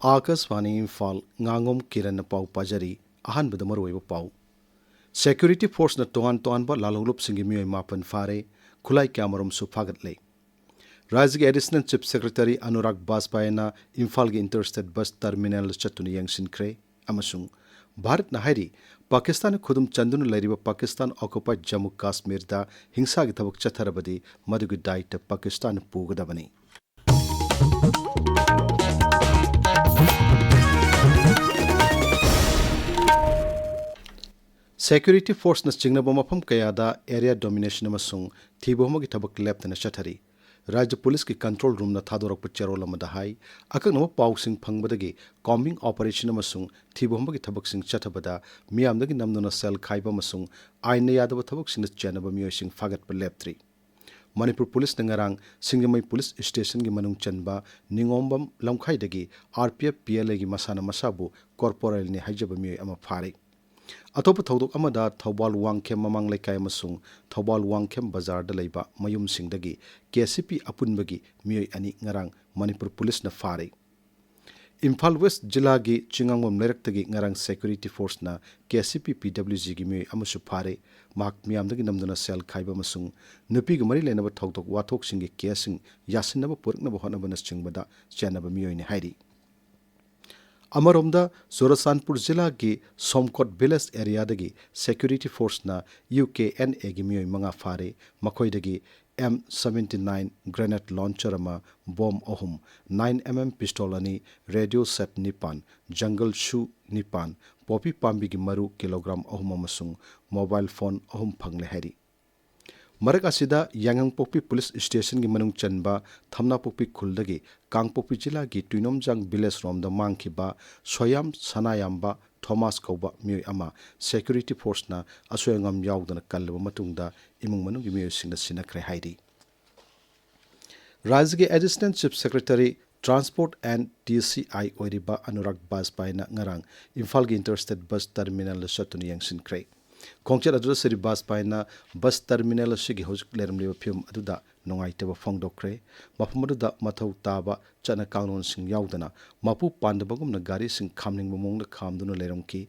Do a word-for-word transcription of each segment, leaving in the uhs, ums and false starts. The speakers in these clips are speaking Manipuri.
ꯑꯥꯀꯥꯁꯕꯥꯅꯤ ꯏꯝꯐꯥꯜ, ꯉꯥꯉꯣꯝ ꯀꯤꯔꯟꯅ ꯄꯥꯎ ꯄꯥꯖꯔꯤ꯫ ꯑꯍꯥꯟꯕꯗ ꯃꯔꯨꯑꯣꯏꯕ ꯄꯥꯎ꯫ ꯁꯦꯀ꯭ꯌꯨꯔꯤꯇꯤ ꯐꯣꯔꯁꯅ ꯇꯣꯉꯥꯟ ꯇꯣꯉꯥꯟꯕ ꯂꯥꯜꯍꯧꯂꯨꯞꯁꯤꯡꯒꯤ ꯃꯤꯑꯣꯏ ꯃꯥꯄꯟ ꯐꯥꯔꯦ, ꯈꯨꯠꯂꯥꯏ ꯀꯌꯥꯃꯔꯨꯝꯁꯨ ꯐꯥꯒꯠꯂꯦ꯫ ꯔꯥꯖ꯭ꯌꯒꯤ ꯑꯦꯗꯤꯁꯅꯦꯜ ꯆꯤꯐ ꯁꯦꯀ꯭ꯔꯦꯇꯔꯤ ꯑꯅꯨꯔꯥꯒ ꯕꯥꯖꯄꯥꯏꯅ ꯏꯝꯐꯥꯜꯒꯤ ꯏꯟꯇꯔꯁ꯭ꯇꯦꯠ ꯕꯁ ꯇꯔꯃꯤꯅꯦꯜꯗ ꯆꯠꯇꯨꯅ ꯌꯦꯡꯁꯤꯟꯈ꯭ꯔꯦ, ꯑꯃꯁꯨꯡ ꯚꯥꯔꯠꯅ ꯍꯥꯏꯔꯤ, ꯄꯥꯀꯤꯁꯇꯥꯟꯅ ꯈꯨꯗꯨꯝ ꯆꯟꯗꯨꯅ ꯂꯩꯔꯤꯕ ꯄꯥꯀꯤꯁꯇꯥꯟ ꯑꯣꯀꯨꯄꯥꯏꯗ ꯖꯝꯃꯨ ꯀꯥꯁꯃꯤꯔꯗ ꯍꯤꯡꯁꯥꯒꯤ ꯊꯕꯛ ꯆꯠꯊꯔꯕꯗꯤ ꯃꯗꯨꯒꯤ ꯗꯥꯏꯇ ꯄꯥꯀꯤꯁꯇꯥꯟꯅ ꯄꯨꯒꯗꯕꯅꯤ꯫ ꯁꯦꯀ꯭ꯌꯨꯔꯤꯇꯤ ꯐꯣꯔꯁꯅ ꯆꯤꯡꯅꯕ ꯃꯐꯝ ꯀꯌꯥꯗ ꯑꯦꯔꯤꯌꯥ ꯗꯣꯃꯤꯅꯦꯁꯟ ꯑꯃꯁꯨꯡ ꯊꯤꯕ ꯍꯨꯝꯕꯒꯤ ꯊꯕꯛ ꯂꯦꯞꯇꯅ ꯆꯠꯊꯔꯤ꯫ ꯔꯥꯖ꯭ꯌ ꯄꯨꯂꯤꯁꯀꯤ ꯀꯟꯇ꯭ꯔꯣꯜ ꯔꯨꯝꯅ ꯊꯥꯗꯣꯔꯛꯄ ꯆꯦꯔꯣꯜ ꯑꯃꯗ ꯍꯥꯏ, ꯑꯀꯛꯅꯕ ꯄꯥꯎꯁꯤꯡ ꯐꯪꯕꯗꯒꯤ ꯀꯣꯝꯕꯤꯡ ꯑꯣꯄꯔꯦꯁꯟ ꯑꯃꯁꯨꯡ ꯊꯤꯕ ꯍꯨꯝꯕꯒꯤ ꯊꯕꯛꯁꯤꯡ ꯆꯠꯊꯕꯗ ꯃꯤꯌꯥꯝꯗꯒꯤ ꯅꯝꯗꯨꯅ ꯁꯦꯜ ꯈꯥꯏꯕ ꯑꯃꯁꯨꯡ ꯑꯥꯏꯟꯅ ꯌꯥꯗꯕ ꯊꯕꯛꯁꯤꯡꯗ ꯆꯦꯟꯅꯕ ꯃꯤꯑꯣꯏꯁꯤꯡ ꯐꯥꯒꯠꯄ ꯂꯦꯞꯇ꯭ꯔꯤ꯫ ꯃꯅꯤꯄꯨꯔ ꯄꯨꯂꯤꯁꯅ ꯉꯔꯥꯡ ꯁꯤꯡꯖꯃꯩ ꯄꯨꯂꯤꯁ ꯁ꯭ꯇꯦꯁꯟꯒꯤ ꯃꯅꯨꯡ ꯆꯟꯕ ꯅꯤꯉꯣꯝꯕꯝ ꯂꯝꯈꯥꯏꯗꯒꯤ R P F P L ꯑꯦꯒꯤ ꯃꯁꯥꯅ ꯃꯁꯥꯕꯨ ꯀꯣꯔꯄꯣꯔꯦꯜꯅꯤ ꯍꯥꯏꯖꯕ ꯃꯤꯑꯣꯏ ꯑꯃ ꯐꯥꯔꯦ꯫ ꯑꯇꯣꯞꯄ ꯊꯧꯗꯣꯛ ꯑꯃꯗ ꯊꯧꯕꯥꯜ ꯋꯥꯡꯈꯦꯝ ꯃꯃꯥꯡ ꯂꯩꯀꯥꯏ ꯑꯃꯁꯨꯡ ꯊꯧꯕꯥꯜ ꯋꯥꯡꯈꯦꯝ ꯕꯖꯥꯔꯗ ꯂꯩꯕ ꯃꯌꯨꯝꯁꯤꯡꯗꯒꯤ ꯀꯦ ꯁꯤ ꯄꯤ ꯑꯄꯨꯟꯕꯒꯤ ꯃꯤꯑꯣꯏ ꯑꯅꯤ ꯉꯔꯥꯡ ꯃꯅꯤꯄꯨꯔ ꯄꯨꯂꯤꯁꯅ ꯐꯥꯔꯦ꯫ ꯏꯝꯐꯥꯜ ꯋꯦꯁ ꯖꯤꯂꯥꯒꯤ ꯆꯤꯡꯉꯥꯡꯕꯝ ꯂꯩꯔꯛꯇꯒꯤ ꯉꯔꯥꯡ ꯁꯦꯀ꯭ꯌꯨꯔꯤꯇꯤ ꯐꯣꯔꯁꯅ ꯀꯦ ꯁꯤ ꯄꯤ ꯄꯤ ꯗꯕ꯭ꯂꯤꯎ ꯖꯤꯒꯤ ꯃꯤꯑꯣꯏ ꯑꯃꯁꯨ ꯐꯥꯔꯦ꯫ ꯃꯍꯥꯛ ꯃꯤꯌꯥꯝꯗꯒꯤ ꯅꯝꯗꯨꯅ ꯁꯦꯜ ꯈꯥꯏꯕ ꯑꯃꯁꯨꯡ ꯅꯨꯄꯤꯒ ꯃꯔꯤ ꯂꯩꯅꯕ ꯊꯧꯗꯣꯛ ꯋꯥꯊꯣꯛꯁꯤꯡꯒꯤ ꯀꯦꯁꯁꯤꯡ ꯌꯥꯁꯤꯟꯅꯕ ꯄꯨꯔꯛꯅꯕ ꯍꯣꯠꯅꯕꯅꯆꯤꯡꯕꯗ ꯆꯦꯟꯅꯕ ꯃꯤꯑꯣꯏꯅꯤ ꯍꯥꯏꯔꯤ꯫ ꯑꯃꯔꯣꯝꯗ, ꯆꯨꯔꯆꯥꯟꯄꯨꯔ ꯖꯤꯂꯥꯒꯤ ꯁꯣꯝꯀꯣꯠ ꯚꯤꯂꯦꯖ ꯑꯦꯔꯤꯌꯥꯗꯒꯤ ꯁꯦꯀ꯭ꯌꯨꯔꯤꯇꯤ ꯐꯣꯔꯁꯅ ꯌꯨ ꯀꯦ ꯑꯦꯟ ꯑꯦꯒꯤ ꯃꯤꯑꯣꯏ ꯃꯉꯥ ꯐꯥꯔꯦ꯫ ꯃꯈꯣꯏꯗꯒꯤ M seventy nine grenade launcher ꯑꯃ, ꯕꯣꯝ ꯑꯍꯨꯝ, ꯅꯥꯏꯟ ꯑꯦꯝ ꯑꯦꯝ ꯄꯤꯁꯇꯣꯜ ꯑꯅꯤ, ꯔꯦꯗꯤꯑꯣ ꯁꯦꯠ ꯅꯤꯄꯥꯟ, ꯖꯪꯒꯜ ꯁꯨ ꯅꯤꯄꯥꯟ, ꯄꯣꯄꯤ ꯄꯥꯝꯕꯤꯒꯤ ꯃꯔꯨ ꯀꯤꯂꯣꯒ꯭ꯔꯥꯝ ꯑꯍꯨꯝ ꯑꯃꯁꯨꯡ ꯃꯣꯕꯥꯏꯜ ꯐꯣꯟ ꯑꯍꯨꯝ ꯐꯪꯂꯦ ꯍꯥꯏꯔꯤ꯫ ꯃꯔꯛ ꯑꯁꯤꯗ, ꯌꯥꯏꯉꯪꯄꯣꯛꯄꯤ ꯄꯨꯂꯤꯁ ꯁ꯭ꯇꯦꯁꯟꯒꯤ ꯃꯅꯨꯡ ꯆꯟꯕ ꯊꯝꯅꯥꯄꯣꯛꯄꯤ ꯈꯨꯜꯗꯒꯤ ꯀꯥꯡꯄꯣꯛꯄꯤ ꯖꯤꯂꯥꯒꯤ ꯇꯨꯏꯅꯣꯝꯖꯥꯡ ꯚꯤꯂꯦꯖ ꯔꯣꯝꯗ ꯃꯥꯡꯈꯤꯕ ꯁꯣꯌꯥꯝ ꯁꯅꯥꯌꯥꯝꯕ ꯊꯣꯃꯥꯁ ꯀꯧꯕ ꯃꯤꯑꯣꯏ ꯑꯃ ꯁꯦꯀ꯭ꯌꯨꯔꯤꯇꯤ ꯐꯣꯔꯁꯅ ꯑꯁꯣꯏ ꯑꯉꯥꯝ ꯌꯥꯎꯗꯅ ꯀꯜꯂꯕ ꯃꯇꯨꯡꯗ ꯏꯃꯨꯡ ꯃꯅꯨꯡꯒꯤ ꯃꯤꯑꯣꯏꯁꯤꯡꯅ ꯁꯤꯟꯅꯈ꯭ꯔꯦ ꯍꯥꯏꯔꯤ꯫ ꯔꯥꯖ꯭ꯌꯒꯤ additional chief secretary, transport N T C I ꯑꯣꯏꯔꯤꯕ ꯑꯅꯨꯔꯥꯒ ꯕꯥꯖꯄꯥꯏꯅ ꯉꯔꯥꯡ ꯏꯝꯐꯥꯜꯒꯤ ꯏꯟꯇꯔꯁ꯭ꯇꯦꯠ ꯕꯁ ꯇꯔꯃꯤꯅꯦꯜꯗ ꯆꯠꯇꯨꯅ ꯌꯦꯡꯁꯤꯟꯈ꯭ꯔꯦ꯫ ꯈꯣꯡꯆꯠ ꯑꯗꯨꯗ ꯁ꯭ꯔꯤ ꯕꯥꯖꯄꯥꯏꯅ ꯕꯁ ꯇꯔꯃꯤꯅꯦꯜ ꯑꯁꯤꯒꯤ ꯍꯧꯖꯤꯛ ꯂꯩꯔꯝꯂꯤꯕ ꯐꯤꯕꯝ ꯑꯗꯨꯗ ꯅꯨꯡꯉꯥꯏꯇꯕ ꯐꯣꯡꯗꯣꯛꯈ꯭ꯔꯦ꯫ ꯃꯐꯝ ꯑꯗꯨꯗ ꯃꯊꯧ ꯇꯥꯕ ꯆꯠꯅ ꯀꯥꯡꯂꯣꯟꯁꯤꯡ ꯌꯥꯎꯗꯅ ꯃꯄꯨ ꯄꯥꯟꯗꯕꯒꯨꯝꯅ ꯒꯥꯔꯤꯁꯤꯡ ꯈꯥꯝꯅꯤꯡꯕ ꯃꯑꯣꯡꯗ ꯈꯥꯝꯗꯨꯅ ꯂꯩꯔꯝꯈꯤ꯫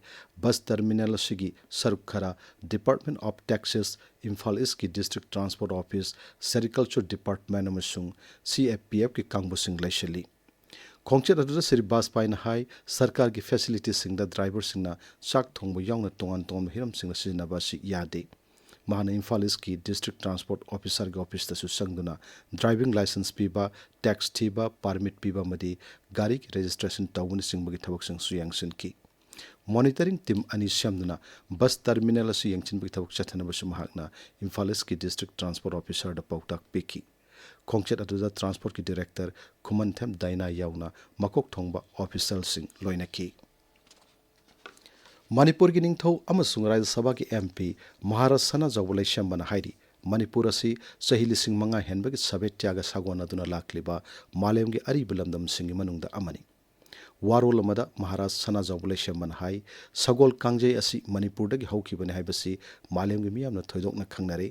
ꯕꯁ ꯇꯔꯃꯤꯅꯦꯜ ꯑꯁꯤꯒꯤ ꯁꯔꯨꯛ ꯈꯔ Department of Taxes, ꯏꯝꯐꯥꯜ ꯏꯁꯀꯤ District Transport Office, Sericulture Department ꯑꯃꯁꯨꯡ ꯁꯤ ꯑꯦ ꯄꯤ ꯑꯦꯐꯀꯤ ꯀꯥꯡꯕꯨꯁꯤꯡ ꯂꯩꯁꯤꯜꯂꯤ꯫ ꯈꯣꯡꯆꯠ ꯑꯗꯨꯗ ꯁ꯭ꯔꯤ ꯕꯥꯖꯄꯥꯏꯅ ꯍꯥꯏ, ꯁꯔꯀꯥꯔꯒꯤ ꯐꯦꯁꯤꯂꯤꯇꯤꯁꯤꯡꯗ ꯗ꯭ꯔꯥꯏꯚꯔꯁꯤꯡꯅ ꯆꯥꯛ ꯊꯣꯡꯕ ꯌꯥꯎꯅ ꯇꯣꯉꯥꯟ ꯇꯣꯉꯥꯟꯕ ꯍꯤꯔꯝꯁꯤꯡꯗ ꯁꯤꯖꯤꯟꯅꯕ ꯑꯁꯤ ꯌꯥꯗꯦ꯫ ꯃꯍꯥꯛꯅ ꯏꯝꯐꯥꯜ ꯏꯁꯀꯤ District Transport Officerꯒꯤ ꯑꯣꯐꯤꯁꯇꯁꯨ ꯆꯪꯗꯨꯅ ꯗ꯭ꯔꯥꯏꯚꯤꯡ ꯂꯥꯏꯁꯦꯟꯁ ꯄꯤꯕ, ꯇꯦꯛꯁ ꯊꯤꯕ, ꯄꯥꯔꯃꯤꯠ ꯄꯤꯕ ꯑꯃꯗꯤ ꯒꯥꯔꯤꯒꯤ ꯔꯦꯖꯤꯁꯇ꯭ꯔꯦꯁꯟ ꯇꯧꯕꯅꯆꯤꯡꯕꯒꯤ ꯊꯕꯛꯁꯤꯡꯁꯨ ꯌꯦꯡꯁꯤꯟꯈꯤ꯫ ꯃꯣꯅꯤꯇꯔꯤꯡ ꯇꯤꯝ ꯑꯅꯤ ꯁꯦꯝꯗꯨꯅ ꯕꯁ ꯇꯔꯃꯤꯅꯦꯜ ꯑꯁꯤ ꯌꯦꯡꯁꯤꯟꯕꯒꯤ ꯊꯕꯛ ꯆꯠꯊꯅꯕꯁꯨ ꯃꯍꯥꯛꯅ ꯏꯝꯐꯥꯜ ꯏꯁꯀꯤ District Transport Officerꯗ ꯄꯥꯎꯇꯥꯛ ꯄꯤꯈꯤ꯫ ꯈꯣꯡꯆꯠ ꯑꯗꯨꯗ ꯇ꯭ꯔꯥꯟꯁꯄꯣꯔꯠꯀꯤ ꯗꯤꯔꯦꯛꯇꯔ ꯈꯨꯃꯟꯊꯦꯝ ꯗꯥꯏꯅꯥ ꯌꯥꯎꯅ ꯃꯀꯣꯛ ꯊꯣꯡꯕ ꯑꯣꯐꯤꯁꯔꯁꯤꯡ ꯂꯣꯏꯅꯈꯤ꯫ ꯃꯅꯤꯄꯨꯔꯒꯤ ꯅꯤꯡꯊꯧ ꯑꯃꯁꯨꯡ ꯔꯥꯖ꯭ꯌ ꯁꯚꯥꯒꯤ ꯑꯦꯝ ꯄꯤ ꯃꯍꯥꯔꯥꯖ ꯁꯅꯥꯖꯥꯎꯕ ꯂꯩꯁꯦꯝꯕꯅ ꯍꯥꯏꯔꯤ, ꯃꯅꯤꯄꯨꯔ ꯑꯁꯤ ꯆꯍꯤ ꯂꯤꯁꯤꯡ ꯃꯉꯥ ꯍꯦꯟꯕꯒꯤ ꯁꯥꯕꯦꯇ꯭ꯌꯥꯒ ꯁꯥꯒꯣꯟꯅꯗꯨꯅ ꯂꯥꯛꯂꯤꯕ ꯃꯥꯂꯦꯝꯒꯤ ꯑꯔꯤꯕ ꯂꯝꯗꯝꯁꯤꯡꯒꯤ ꯃꯅꯨꯡꯗ ꯑꯃꯅꯤ꯫ ꯋꯥꯔꯣꯜ ꯑꯃꯗ ꯃꯍꯥꯔꯥꯖ ꯁꯅꯥꯖꯥꯎꯕ ꯂꯩꯁꯦꯝꯕꯅ ꯍꯥꯏ, ꯁꯒꯣꯜ ꯀꯥꯡꯖꯩ ꯑꯁꯤ ꯃꯅꯤꯄꯨꯔꯗꯒꯤ ꯍꯧꯈꯤꯕꯅꯤ ꯍꯥꯏꯕꯁꯤ ꯃꯥꯂꯦꯝꯒꯤ ꯃꯤꯌꯥꯝꯅ ꯊꯣꯏꯗꯣꯛꯅ ꯈꯪꯅꯔꯦ꯫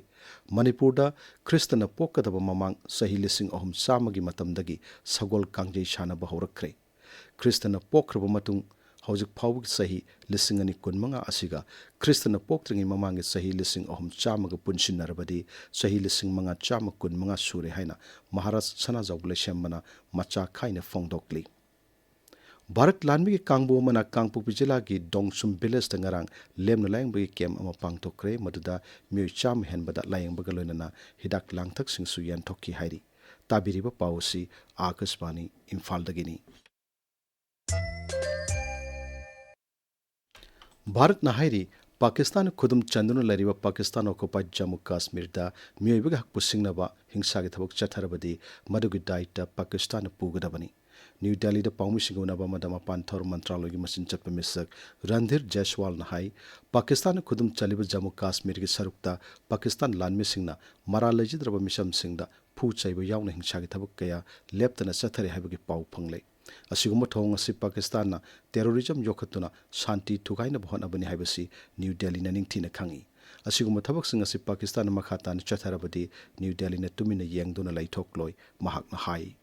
ꯃꯅꯤꯄꯨꯔꯗ ꯈ꯭ꯔꯤꯁꯇꯅ ꯄꯣꯛꯀꯗꯕ ꯃꯃꯥꯡ ꯆꯍꯤ ꯂꯤꯁꯤꯡ ꯑꯍꯨꯝ ꯆꯥꯝꯃꯒꯤ ꯃꯇꯝꯗꯒꯤ ꯁꯒꯣꯜ ꯀꯥꯡꯖꯩ ꯁꯥꯟꯅꯕ ꯍꯧꯔꯛꯈ꯭ꯔꯦ꯫ ꯈ꯭ꯔꯤꯁꯇꯅ ꯄꯣꯛꯈ꯭ꯔꯕ ꯃꯇꯨꯡ ꯍꯧꯖꯤꯛ ꯐꯥꯎꯕꯒꯤ ꯆꯍꯤ ꯂꯤꯁꯤꯡ ꯑꯅꯤ ꯀꯨꯟꯃꯉꯥ ꯑꯁꯤꯒ ꯈ꯭ꯔꯤꯁꯇꯅ ꯄꯣꯛꯇ꯭ꯔꯤꯉꯩ ꯃꯃꯥꯡꯒꯤ ꯆꯍꯤ ꯂꯤꯁꯤꯡ ꯑꯍꯨꯝ ꯆꯥꯝꯃꯒ ꯄꯨꯟꯁꯤꯟꯅꯔꯕꯗꯤ ꯆꯍꯤ ꯂꯤꯁꯤꯡ ꯃꯉꯥ ꯆꯥꯝꯃ ꯀꯨꯟꯃꯉꯥ ꯁꯨꯔꯦ ꯍꯥꯏꯅ ꯃꯍꯥꯔꯥꯖ ꯁꯅꯥꯖꯥꯎꯕ ꯂꯩꯁꯦꯝꯕꯅ ꯃꯆꯥ ꯈꯥꯏꯅ ꯐꯣꯡꯗꯣꯛꯂꯤ꯫ ꯚꯥꯔꯠ ꯂꯥꯟꯃꯤꯒꯤ ꯀꯥꯡꯕꯨ ꯑꯃꯅ ꯀꯥꯡꯄꯣꯛꯄꯤ ꯖꯤꯂꯥꯒꯤ ꯗꯣꯡꯁꯨꯝ ꯚꯤꯂꯦꯖꯇ ꯉꯔꯥꯡ ꯂꯦꯝꯅ ꯂꯥꯌꯦꯡꯕꯒꯤ ꯀꯦꯝ ꯑꯃ ꯄꯥꯡꯊꯣꯛꯈ꯭ꯔꯦ, ꯃꯗꯨꯗ ꯃꯤꯑꯣꯏ ꯆꯥꯝꯃ ꯍꯦꯟꯕꯗ ꯂꯥꯌꯦꯡꯕꯒ ꯂꯣꯏꯅꯅ ꯍꯤꯗꯥꯛ ꯂꯥꯡꯊꯛꯁꯤꯡꯁꯨ ꯌꯦꯟꯊꯣꯛꯈꯤ ꯍꯥꯏꯔꯤ꯫ ꯇꯥꯕꯤꯔꯤꯕ ꯄꯥꯎ ꯑꯁꯤ ꯑꯥꯀꯥꯁꯕꯥꯅꯤ ꯏꯝꯐꯥꯜꯗꯒꯤꯅꯤ꯫ ꯚꯥꯔꯠꯅ ꯍꯥꯏꯔꯤ, ꯄꯥꯀꯤꯁꯇꯥꯟꯅ ꯈꯨꯗꯨꯝ ꯆꯟꯗꯨꯅ ꯂꯩꯔꯤꯕ ꯄꯥꯀꯤꯁꯇꯥꯟ ꯑꯣꯀꯨꯄꯥꯏꯗ ꯖꯝꯃꯨ ꯀꯥꯁꯃꯤꯔꯗ ꯃꯤꯑꯣꯏꯕꯒꯤ ꯍꯛꯄꯨ ꯁꯤꯡꯅꯕ ꯍꯤꯡꯁꯥꯒꯤ ꯊꯕꯛ ꯆꯠꯊꯔꯕꯗꯤ ꯃꯗꯨꯒꯤ ꯗꯥꯏꯇ ꯄꯥꯀꯤꯁꯇꯥꯟꯅ ꯄꯨꯒꯗꯕꯅꯤ꯫ ꯅ꯭ꯌꯨ ꯗꯦꯜꯂꯤꯗ ꯄꯥꯎꯃꯤꯁꯤꯡꯒ ꯎꯅꯕ ꯑꯃꯗ ꯃꯄꯥꯟ ꯊꯧꯔꯝ ꯃꯟꯇ꯭ꯔꯥꯂꯣꯏꯒꯤ ꯃꯆꯤꯟ ꯆꯠꯄ ꯃꯤꯁꯛ ꯔꯟꯙꯤꯔ ꯖꯩꯁꯋꯥꯜꯅ ꯍꯥꯏ, ꯄꯥꯀꯤꯁꯇꯥꯟꯅ ꯈꯨꯗꯨꯝ ꯆꯜꯂꯤꯕ ꯖꯝꯃꯨ ꯀꯥꯁꯃꯤꯔꯒꯤ ꯁꯔꯨꯛꯇ ꯄꯥꯀꯤꯁꯇꯥꯟ ꯂꯥꯟꯃꯤꯁꯤꯡꯅ ꯃꯔꯥꯜ ꯂꯩꯖꯗ꯭ꯔꯕ ꯃꯤꯆꯝꯁꯤꯡꯗ ꯐꯨ ꯆꯩꯕ ꯌꯥꯎꯅ ꯍꯤꯡꯁꯥꯒꯤ ꯊꯕꯛ ꯀꯌꯥ ꯂꯦꯞꯇꯅ ꯆꯠꯊꯔꯤ ꯍꯥꯏꯕꯒꯤ ꯄꯥꯎ ꯐꯪꯂꯦ꯫ ꯑꯁꯤꯒꯨꯝꯕ ꯊꯧꯑꯣꯡ ꯑꯁꯤ ꯄꯥꯀꯤꯁꯇꯥꯟꯅ ꯇꯦꯔꯣꯔꯤꯖꯝ ꯌꯣꯛꯈꯠꯇꯨꯅ ꯁꯥꯟꯇꯤ ꯊꯨꯒꯥꯏꯅꯕ ꯍꯣꯠꯅꯕꯅꯤ ꯍꯥꯏꯕꯁꯤ ꯅ꯭ꯌꯨ ꯗꯦꯜꯂꯤꯅ ꯅꯤꯡꯊꯤꯅ ꯈꯪꯏ꯫ ꯑꯁꯤꯒꯨꯝꯕ ꯊꯕꯛꯁꯤꯡ ꯑꯁꯤ ꯄꯥꯀꯤꯁꯇꯥꯟꯅ ꯃꯈꯥ ꯇꯥꯅ ꯆꯠꯊꯔꯕꯗꯤ ꯅ꯭ꯌꯨ ꯗꯦꯜꯂꯤꯅ ꯇꯨꯃꯤꯟꯅ ꯌꯦꯡꯗꯨꯅ ꯂꯩꯊꯣꯛꯂꯣꯏ, ꯃꯍꯥꯛꯅ ꯍꯥꯏ꯫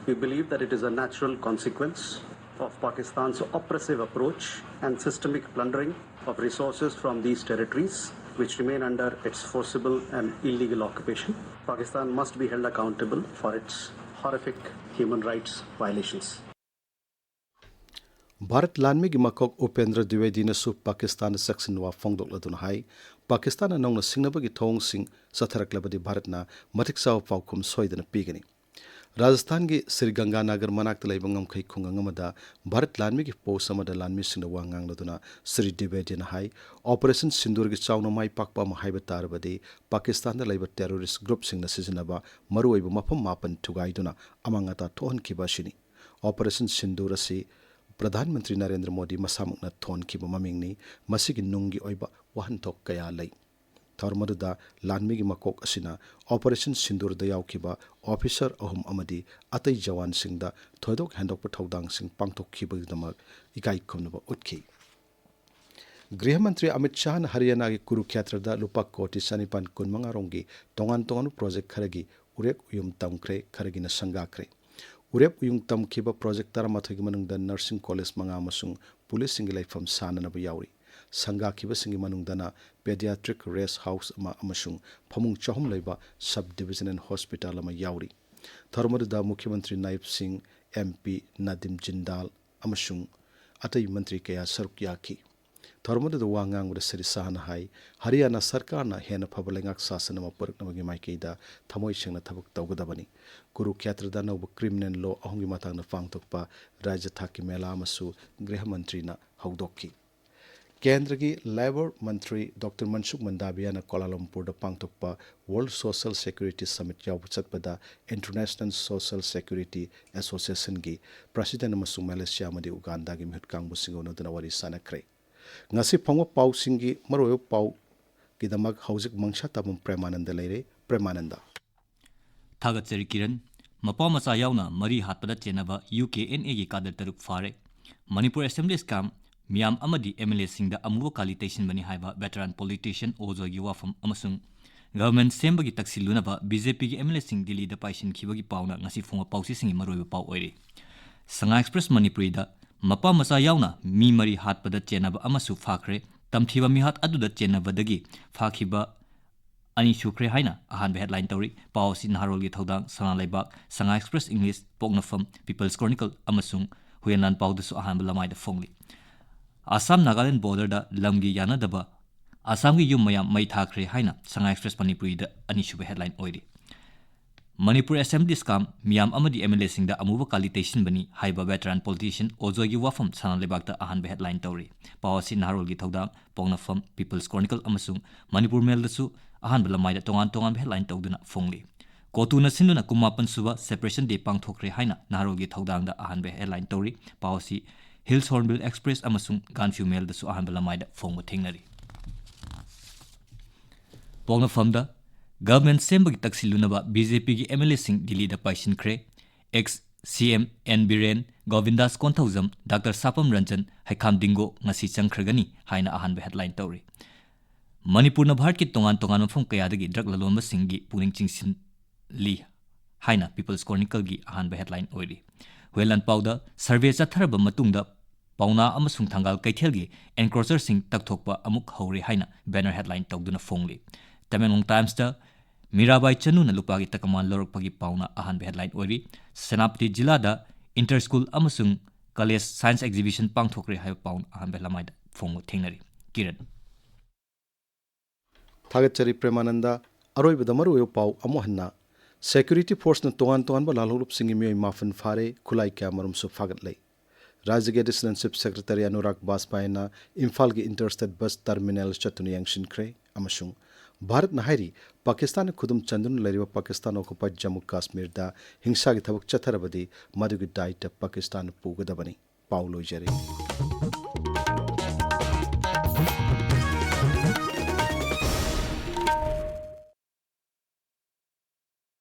We believe that it is a natural consequence of Pakistan's oppressive approach and systemic plundering of resources from these territories, which remain under its forcible and illegal occupation. Pakistan must be held accountable for its horrific human rights violations. Bharat ꯂꯥꯟꯃꯤꯒꯤ ꯃꯀꯣꯛ ꯎꯄꯦꯟꯗ꯭ꯔ ꯗ꯭ꯋꯤꯋꯦꯗꯤꯅꯁꯨ ꯄꯥꯀꯤꯁꯇꯥꯟꯗ ꯆꯥꯛꯁꯤꯟ ꯋꯥ ꯐꯣꯡꯗꯣꯛꯂꯗꯨꯅ ꯍꯥꯏ, ꯄꯥꯀꯤꯁꯇꯥꯟꯅ ꯅꯧꯅ ꯁꯤꯡꯅꯕꯒꯤ ꯊꯧꯑꯣꯡꯁꯤꯡ ꯆꯠꯊꯔꯛꯂꯕꯗꯤ ꯚꯥꯔꯠꯅ ꯃꯇꯤꯛ ꯆꯥꯕ ꯄꯥꯎꯈꯨꯝ ꯁꯣꯏꯗꯅ ꯄꯤꯒꯅꯤ꯫ ꯔꯥꯖꯁꯊꯥꯟꯒꯤ ꯁ꯭ꯔꯤ ꯒꯪꯒꯥꯅꯒꯔ ꯃꯅꯥꯛꯇ ꯂꯩꯕ ꯉꯝꯈꯩ ꯈꯨꯡꯒꯪ ꯑꯃꯗ ꯚꯥꯔꯠ ꯂꯥꯟꯃꯤꯒꯤ ꯄꯣꯁ ꯑꯃꯗ ꯂꯥꯟꯃꯤꯁꯤꯡꯅ ꯋꯥ ꯉꯥꯡꯂꯗꯨꯅ ꯁ꯭ꯔꯤ ꯗ꯭ꯋꯤꯋꯦꯗꯤꯅ ꯍꯥꯏ, ꯑꯣꯄꯔꯦꯁꯟ ꯁꯤꯟꯗꯨꯔꯒꯤ ꯆꯥꯎꯅ ꯃꯥꯏ ꯄꯥꯛꯄ ꯑꯃ ꯍꯥꯏꯕ ꯇꯥꯔꯕꯗꯤ ꯄꯥꯀꯤꯁꯇꯥꯟꯗ ꯂꯩꯕ ꯇꯦꯔꯣꯔꯤꯁ꯭ꯠ ꯒ꯭ꯔꯨꯞꯁꯤꯡꯅ ꯁꯤꯖꯤꯟꯅꯕ ꯃꯔꯨꯑꯣꯏꯕ ꯃꯐꯝ ꯃꯥꯄꯟ ꯊꯨꯒꯥꯏꯗꯨꯅ ꯑꯃꯥꯡ ꯑꯇꯥ ꯊꯣꯛꯍꯟꯈꯤꯕ ꯑꯁꯤꯅꯤ꯫ ꯑꯣꯄꯔꯦꯁꯟ ꯁꯤꯟꯗꯨꯔ ꯑꯁꯤ ꯄ꯭ꯔꯙꯥꯟ ꯃꯟꯇ꯭ꯔꯤ ꯅꯔꯦꯟꯗ꯭ꯔ ꯃꯣꯗꯤ ꯃꯁꯥꯃꯛꯅ ꯊꯣꯟꯈꯤꯕ ꯃꯃꯤꯡꯅꯤ꯫ ꯃꯁꯤꯒꯤ ꯅꯨꯡꯒꯤ ꯑꯣꯏꯕ ꯋꯥꯍꯟꯊꯣꯛ ꯀꯌꯥ ꯂꯩ꯫ ꯊꯧꯔꯝ ꯑꯗꯨꯗ ꯂꯥꯟꯃꯤꯒꯤ ꯃꯀꯣꯛ ꯑꯁꯤꯅ ꯑꯣꯄꯔꯦꯁꯟ ꯁꯤꯟꯗꯨꯔꯗ ꯌꯥꯎꯈꯤꯕ ꯑꯣꯐꯤꯁꯔ ꯑꯍꯨꯝ ꯑꯃꯗꯤ ꯑꯇꯩ ꯖꯋꯥꯟꯁꯤꯡꯗ ꯊꯣꯏꯗꯣꯛ ꯍꯦꯟꯗꯣꯛꯄ ꯊꯧꯗꯥꯡꯁꯤꯡ ꯄꯥꯡꯊꯣꯛꯈꯤꯕꯒꯤꯗꯃꯛ ꯏꯀꯥꯏ ꯈꯨꯝꯅꯕ ꯎꯠꯈꯤ꯫ ꯒ꯭ꯔꯤꯍ ꯃꯟꯇ꯭ꯔꯤ ꯑꯃꯤꯠ ꯁꯥꯍꯅ ꯍꯔꯤꯌꯥꯅꯥꯒꯤ ꯀꯨꯔꯨꯈꯦꯇ꯭ꯔꯗ ꯂꯨꯄꯥ ꯀꯣꯇꯤ ꯆꯅꯤꯄꯥꯟ ꯀꯨꯟꯃꯉꯥ ꯔꯣꯝꯒꯤ ꯇꯣꯉꯥꯟ ꯇꯣꯉꯥꯟꯕ ꯄ꯭ꯔꯣꯖꯦꯛ ꯈꯔꯒꯤ ꯎꯔꯦꯞ ꯎꯌꯨꯡ ꯇꯝꯈ꯭ꯔꯦ, ꯈꯔꯒꯤꯅ ꯁꯪꯒꯥꯈ꯭ꯔꯦ꯫ ꯎꯔꯦꯞ ꯎꯌꯨꯡ ꯇꯝꯈꯤꯕ ꯄ꯭ꯔꯣꯖꯦꯛ ꯇꯔꯥꯃꯥꯊꯣꯏꯒꯤ ꯃꯅꯨꯡꯗ ꯅꯔꯁꯤꯡ ꯀꯣꯂꯦꯖ ꯃꯉꯥ ꯑꯃꯁꯨꯡ ꯄꯨꯂꯤꯁꯁꯤꯡꯒꯤ ꯂꯩꯐꯝ ꯁꯥꯅꯅꯕ ꯌꯥꯎꯔꯤ꯫ ꯁꯪꯒꯥꯈꯤꯕꯁꯤꯡꯒꯤ ꯃꯅꯨꯡꯗꯅ ꯄꯦꯗꯤꯌꯥꯇ꯭ꯔꯤꯛ ꯔꯦꯁ ꯍꯥꯎꯁ ꯑꯃ ꯑꯃꯁꯨꯡ ꯐꯃꯨꯡ ꯆꯍꯨꯝ ꯂꯩꯕ ꯁꯕ ꯗꯤꯕꯤꯖꯅꯦꯜ ꯍꯣꯁꯄꯤꯇꯥꯜ ꯑꯃ ꯌꯥꯎꯔꯤ꯫ ꯊꯧꯔꯝ ꯑꯗꯨꯗ ꯃꯨꯈ꯭ꯌ ꯃꯟꯇ꯭ꯔꯤ ꯅꯥꯌꯤꯕ ꯁꯤꯡ, ꯑꯦꯝ ꯄꯤ ꯅꯥꯗꯤꯝ ꯖꯤꯟꯗꯥꯜ ꯑꯃꯁꯨꯡ ꯑꯇꯩ ꯃꯟꯇ꯭ꯔꯤ ꯀꯌꯥ ꯁꯔꯨꯛ ꯌꯥꯈꯤ꯫ ꯊꯧꯔꯝ ꯑꯗꯨꯗ ꯋꯥ ꯉꯥꯡꯕꯗ ꯁ꯭ꯔꯤ ꯁꯥꯍꯅ ꯍꯥꯏ, ꯍꯔꯤꯌꯥꯅꯥ ꯁꯔꯀꯥꯔꯅ ꯍꯦꯟꯅ ꯐꯕ ꯂꯩꯉꯥꯛ ꯁꯥꯁꯟ ꯑꯃ ꯄꯨꯔꯛꯅꯕꯒꯤ ꯃꯥꯏꯀꯩꯗ ꯊꯃꯣꯏ ꯁꯦꯡꯅ ꯊꯕꯛ ꯇꯧꯒꯗꯕꯅꯤ꯫ ꯀꯨꯔꯨꯈꯦꯇ꯭ꯔꯗ ꯑꯅꯧꯕ ꯀ꯭ꯔꯤꯃꯤꯅꯦꯜ ꯂꯣ ꯑꯍꯨꯝꯒꯤ ꯃꯇꯥꯡꯗ ꯄꯥꯡꯊꯣꯛꯄ ꯔꯥꯖ꯭ꯌ ꯊꯥꯛꯀꯤ ꯃꯦꯂꯥ ꯑꯃꯁꯨ ꯒ꯭ꯔꯤꯍ ꯃꯟꯇ꯭ꯔꯤꯅ ꯍꯧꯗꯣꯛꯈꯤ꯫ ꯀꯦꯟꯗ꯭ꯔꯒꯤ ꯂꯦꯕꯔ ꯃꯟꯇ꯭ꯔꯤ ꯗꯣꯛꯇꯔ ꯃꯟꯁꯨꯈ ꯃꯟꯗꯥꯕꯤꯌꯥꯅ ꯀꯣꯂꯥꯂꯝꯄꯨꯔꯗ ꯄꯥꯡꯊꯣꯛꯄ ꯋꯥꯔꯜꯗ ꯁꯣꯁꯤꯌꯦꯜ ꯁꯦꯀ꯭ꯌꯨꯔꯤꯇꯤ ꯁꯃꯤꯠ ꯌꯥꯎꯕ ꯆꯠꯄꯗ ꯏꯟꯇꯔꯅꯦꯁꯅꯦꯜ ꯁꯣꯁꯤꯌꯦꯜ ꯁꯦꯀ꯭ꯌꯨꯔꯤꯇꯤ ꯑꯦꯁꯣꯁꯤꯌꯦꯁꯟꯒꯤ ꯄ꯭ꯔꯁꯤꯗꯦꯟꯠ ꯑꯃꯁꯨꯡ ꯃꯦꯂꯦꯁꯤꯌꯥ ꯑꯃꯗꯤ ꯎꯒꯥꯟꯗꯥꯒꯤ ꯃꯤꯍꯨꯠ ꯀꯥꯡꯕꯨꯁꯤꯡꯒ ꯎꯅꯗꯨꯅ ꯋꯥꯔꯤ ꯁꯥꯅꯈ꯭ꯔꯦ꯫ ꯉꯁꯤ ꯐꯪꯕ ꯄꯥꯎꯁꯤꯡꯒꯤ ꯃꯔꯨꯑꯣꯏꯕ ꯄꯥꯎꯒꯤꯗꯃꯛ ꯍꯧꯖꯤꯛ ꯃꯪꯁꯥ ꯇꯥꯕꯝ ꯄ꯭ꯔꯦꯃꯥꯅꯟꯗ ꯂꯩꯔꯦ꯫ ꯄ꯭ꯔꯦꯃꯥꯅꯟꯗ꯫ ꯊꯥꯒꯠꯆꯔꯤ ꯀꯤꯔꯟ꯫ ꯃꯄꯥ ꯃꯆꯥ ꯌꯥꯎꯅ ꯃꯔꯤ ꯍꯥꯠꯄꯗ ꯆꯦꯟꯅꯕ ꯌꯨ ꯀꯦ ꯑꯦꯟ ꯑꯦꯒꯤ ꯀꯥꯗꯔ ꯇꯔꯨꯛ ꯐꯥꯔꯦ꯫ ꯃꯅꯤꯄꯨꯔ ꯑꯦꯁꯦꯝꯕ꯭ꯂꯤ ꯁ꯭ꯀꯥꯝ ꯃꯤꯌꯥꯝ ꯑꯃꯗꯤ ꯑꯦꯝ ꯑꯦꯜ ꯑꯦꯁꯤꯡꯗ ꯑꯃꯨꯕ ꯀꯥꯂꯤ ꯇꯩꯁꯤꯟꯕꯅꯤ ꯍꯥꯏꯕ ꯚꯦꯇꯔꯥꯟ ꯄꯣꯂꯤꯇꯤꯁꯤꯌꯟ ꯑꯣꯖꯣꯏꯒꯤ ꯋꯥꯐꯝ ꯑꯃꯁꯨꯡ ꯒꯚꯔꯟꯃꯦꯟꯠ ꯁꯦꯝꯕꯒꯤ ꯇꯛꯁꯤꯜꯂꯨꯅꯕ ꯕꯤ ꯖꯦ ꯄꯤꯒꯤ ꯑꯦꯝ ꯑꯦꯜ ꯑꯦꯁꯤꯡ ꯗꯤꯜꯂꯤꯗ ꯄꯥꯏꯁꯤꯟꯈꯤꯕꯒꯤ ꯄꯥꯎꯅ ꯉꯁꯤ ꯐꯣꯡꯕ ꯄꯥꯎꯆꯦꯁꯤꯡꯒꯤ ꯃꯔꯨꯑꯣꯏꯕ ꯄꯥꯎ ꯑꯣꯏꯔꯤ꯫ ꯁꯉꯥꯏ ꯑꯦꯛꯁꯄ꯭ꯔꯦꯁ ꯃꯅꯤꯄꯨꯔꯤꯗ ꯃꯄꯥ ꯃꯆꯥ ꯌꯥꯎꯅ ꯃꯤ ꯃꯔꯤ ꯍꯥꯠꯄꯗ ꯆꯦꯟꯅꯕ ꯑꯃꯁꯨ ꯐꯥꯈ꯭ꯔꯦ꯫ ꯇꯝꯊꯤꯕ ꯃꯤꯍꯥꯠ ꯑꯗꯨꯗ ꯆꯦꯟꯅꯕꯗꯒꯤ ꯐꯥꯈꯤꯕ ꯑꯅꯤ ꯁꯨꯈ꯭ꯔꯦ ꯍꯥꯏꯅ ꯑꯍꯥꯟꯕ ꯍꯦꯗꯂꯥꯏꯟ ꯇꯧꯔꯤ꯫ ꯄꯥꯎ ꯑꯁꯤ ꯅꯍꯥꯔꯣꯜꯒꯤ ꯊꯧꯗꯥꯡ, ꯁꯅꯥ ꯂꯩꯕꯥꯛ, ꯁꯉꯥꯏ ꯑꯦꯛꯁꯄ꯭ꯔꯦꯁ ꯏꯪꯂꯤꯁ, ꯄꯣꯛꯅꯐꯝ, ꯄꯤꯄꯜꯁ ꯀ꯭ꯔꯣꯅꯤꯀꯜ ꯑꯃꯁꯨꯡ ꯍꯨꯏꯌꯦꯟ ꯂꯥꯟꯄꯥꯎꯗꯁꯨ ꯑꯍꯥꯟꯕ ꯂꯃꯥꯏꯗ ꯐꯣꯡꯂꯤ꯫ ꯑꯁꯥꯝ ꯅꯥꯒꯥꯂꯦꯟ ꯕꯣꯔꯗꯔꯗ ꯂꯝꯒꯤ ꯌꯥꯅꯗꯕ, ꯑꯁꯥꯝꯒꯤ ꯌꯨꯝ ꯃꯌꯥꯝ ꯃꯩ ꯊꯥꯈ꯭ꯔꯦ ꯍꯥꯏꯅ ꯁꯉꯥꯏ ꯑꯦꯛꯁꯄ꯭ꯔꯦꯁ ꯃꯅꯤꯄꯨꯔꯤꯗ ꯑꯅꯤꯁꯨꯕ ꯍꯦꯗꯂꯥꯏꯟ ꯑꯣꯏꯔꯤ꯫ ꯃꯅꯤꯄꯨꯔ ꯑꯦꯁꯦꯝꯕ꯭ꯂꯤ ꯁ꯭ꯀꯥꯝ ꯃꯤꯌꯥꯝ ꯑꯃꯗꯤ ꯑꯦꯝ ꯑꯦꯜ ꯑꯦꯁꯤꯡꯗ ꯑꯃꯨꯕ ꯀꯥꯂꯤ ꯇꯩꯁꯤꯟꯕꯅꯤ ꯍꯥꯏꯕ ꯚꯦꯇꯔꯥꯟ ꯄꯣꯂꯤꯇꯤꯁꯤꯌꯟ ꯑꯣꯖꯣꯏꯒꯤ ꯋꯥꯐꯝ ꯁꯅꯥ ꯂꯩꯕꯥꯛꯇ ꯑꯍꯥꯟꯕ ꯍꯦꯗꯂꯥꯏꯟ ꯇꯧꯔꯤ꯫ ꯄꯥꯎ ꯑꯁꯤ ꯅꯍꯥꯔꯣꯜꯒꯤ ꯊꯧꯗꯥꯡ, ꯄꯣꯛꯅꯐꯝ, ꯄꯤꯄꯜꯁ ꯀ꯭ꯔꯣꯅꯤꯀꯜ ꯑꯃꯁꯨꯡ ꯃꯅꯤꯄꯨꯔ ꯃꯦꯜꯗꯁꯨ ꯑꯍꯥꯟꯕ ꯂꯃꯥꯏꯗ ꯇꯣꯉꯥꯟ ꯇꯣꯉꯥꯟꯕ ꯍꯦꯗꯂꯥꯏꯟ ꯇꯧꯗꯨꯅ ꯐꯣꯡꯂꯤ꯫ ꯀꯣꯇꯨꯅ ꯁꯤꯟꯗꯨꯅ ꯀꯨꯟꯃꯥꯄꯟ ꯁꯨꯕ ꯁꯦꯄꯔꯦꯁꯟ ꯗꯦ ꯄꯥꯡꯊꯣꯛꯈ꯭ꯔꯦ ꯍꯥꯏꯅ ꯅꯍꯥꯔꯣꯜꯒꯤ ꯊꯧꯗꯥꯡꯗ ꯑꯍꯥꯟꯕ ꯍꯦꯗꯂꯥꯏꯟ ꯇꯧꯔꯤ꯫ ꯄꯥꯎ ꯑꯁꯤ ꯍꯤꯜꯁ ꯍꯣꯔꯟꯕꯤꯜ ꯑꯦꯛꯁꯄ꯭ꯔꯦꯁ ꯑꯃꯁꯨꯡ ꯒꯥꯟꯐ꯭ꯌꯨ ꯃꯦꯜꯗꯁꯨ ꯑꯍꯥꯟꯕ ꯂꯃꯥꯏꯗ ꯐꯣꯡꯕ ꯊꯦꯡꯅꯔꯤ꯫ ꯄꯣꯛꯅꯐꯝꯗ ꯒꯚꯔꯟꯃꯦꯟꯠ ꯁꯦꯝꯕꯒꯤ ꯇꯛꯁꯤꯜꯂꯨꯅꯕ ꯕꯤ ꯖꯦ ꯄꯤꯒꯤ ꯑꯦꯝ ꯑꯦꯜ ꯑꯦꯁꯤꯡ ꯗꯤꯜꯂꯤꯗ ꯄꯥꯏꯁꯤꯟꯈ꯭ꯔꯦ꯫ Ex C M N Biren, Gobindas Konthoujam, doctor Sapam Ranjan, Heikham Dingo ꯉꯁꯤ ꯆꯪꯈ꯭ꯔꯒꯅꯤ ꯍꯥꯏꯅ ꯑꯍꯥꯟꯕ ꯍꯦꯗꯂꯥꯏꯟ ꯇꯧꯔꯤ꯫ ꯃꯅꯤꯄꯨꯔꯅ ꯚꯥꯔꯠꯀꯤ ꯇꯣꯉꯥꯟ ꯇꯣꯉꯥꯟꯕ ꯃꯐꯝ ꯀꯌꯥꯗꯒꯤ ꯗ꯭ꯔꯒ ꯂꯂꯣꯟꯕꯁꯤꯡꯒꯤ ꯄꯨꯛꯅꯤꯡ ꯆꯤꯡꯁꯤꯜꯂꯤ ꯍꯥꯏꯅ ꯄꯤꯄꯜꯁ ꯀ꯭ꯔꯣꯅꯤꯀꯜꯒꯤ ꯑꯍꯥꯟꯕ ꯍꯦꯗꯂꯥꯏꯟ ꯑꯣꯏꯔꯤ꯫ ꯍꯨꯏꯌꯦꯟ ꯂꯥꯟꯄꯥꯎꯗ ꯁꯔꯚꯦ ꯆꯠꯊꯔꯕ ꯃꯇꯨꯡꯗ ꯄꯥꯎꯅꯥ ꯑꯃꯁꯨꯡ ꯊꯪꯒꯥꯜ ꯀꯩꯊꯦꯜꯒꯤ ꯑꯦꯟꯀ꯭ꯔꯣꯆꯔꯁꯤꯡ ꯇꯛꯊꯣꯛꯄ ꯑꯃꯨꯛ ꯍꯧꯔꯦ ꯍꯥꯏꯅ ꯕꯦꯅꯔ ꯍꯦꯗꯂꯥꯏꯟ ꯇꯧꯗꯨꯅ ꯐꯣꯡꯂꯤ꯫ ꯇꯃꯦꯡꯂꯣꯡ ꯇꯥꯏꯝꯁꯇ ꯃꯤꯔꯥꯕꯥꯏ ꯆꯅꯨꯅ ꯂꯨꯄꯥꯒꯤ ꯇꯀꯃꯥꯟ ꯂꯧꯔꯛꯄꯒꯤ ꯄꯥꯎꯅ ꯑꯍꯥꯟꯕ ꯍꯦꯗꯂꯥꯏꯟ ꯑꯣꯏꯔꯤ꯫ ꯁꯦꯅꯥꯄꯇꯤ ꯖꯤꯂꯥꯗ ꯏꯟꯇꯔ ꯁ꯭ꯀꯨꯜ ꯑꯃꯁꯨꯡ ꯀꯂꯦꯖ ꯁꯥꯏꯟꯁ ꯑꯦꯛꯖꯤꯕꯤꯁꯟ ꯄꯥꯡꯊꯣꯛꯈ꯭ꯔꯦ ꯍꯥꯏꯕ ꯄꯥꯎꯅ ꯑꯍꯥꯟꯕ ꯂꯃꯥꯏꯗ ꯐꯣꯡꯕ ꯊꯦꯡꯅꯔꯤ꯫ ꯀꯤꯔꯟ꯫ ꯊꯥꯒꯠꯆꯔꯤ ꯄ꯭ꯔꯦꯃꯥꯅꯟꯗ꯫ ꯑꯔꯣꯏꯕꯗ ꯃꯔꯨꯑꯣꯏꯕ ꯄꯥꯎ ꯑꯃꯨꯛ ꯍꯟꯅ꯫ ꯁꯦꯀ꯭ꯌꯨꯔꯤꯇꯤ ꯐꯣꯔꯁꯅ ꯇꯣꯉꯥꯟ ꯇꯣꯉꯥꯟꯕ ꯂꯥꯜꯍꯧꯂꯨꯞꯁꯤꯡꯒꯤ ꯃꯤꯑꯣꯏ ꯃꯥꯄꯟ ꯐꯥꯔꯦ, ꯈꯨꯠꯂꯥꯏ ꯀꯌꯥꯃꯔꯨꯝꯁꯨ ꯐꯥꯒꯠꯂꯦ꯫ ꯔꯥꯖ꯭ꯌꯒꯤ ꯑꯦꯗꯤꯁꯅꯦꯜ ꯆꯤꯐ ꯁꯦꯀ꯭ꯔꯦꯇꯔꯤ ꯑꯅꯨꯔꯥꯒ ꯕꯥꯖꯄꯥꯏꯅ ꯏꯝꯐꯥꯜꯒꯤ ꯏꯟꯇꯔꯁ꯭ꯇꯦꯠ ꯕꯁ ꯇꯔꯃꯤꯅꯦꯜ ꯆꯠꯇꯨꯅ ꯌꯦꯡꯁꯤꯟꯈ꯭ꯔꯦ ꯑꯃꯁꯨꯡ ꯚꯥꯔꯠꯅ ꯍꯥꯏꯔꯤ, ꯄꯥꯀꯤꯁꯇꯥꯟꯅ ꯈꯨꯗꯨꯝ ꯆꯟꯗꯨꯅ ꯂꯩꯔꯤꯕ ꯄꯥꯀꯤꯁꯇꯥꯟ ꯑꯣꯀꯨꯄꯥꯏꯗ ꯖꯝꯃꯨ ꯀꯥꯁꯃꯤꯔꯗ ꯍꯤꯡꯁꯥꯒꯤ ꯊꯕꯛ ꯆꯠꯊꯔꯕꯗꯤ ꯃꯗꯨꯒꯤ ꯗꯥꯏꯇ ꯄꯥꯀꯤꯁꯇꯥꯟꯅ ꯄꯨꯒꯗꯕꯅꯤ꯫ ꯄꯥꯎ ꯂꯣꯏꯖꯔꯦ꯫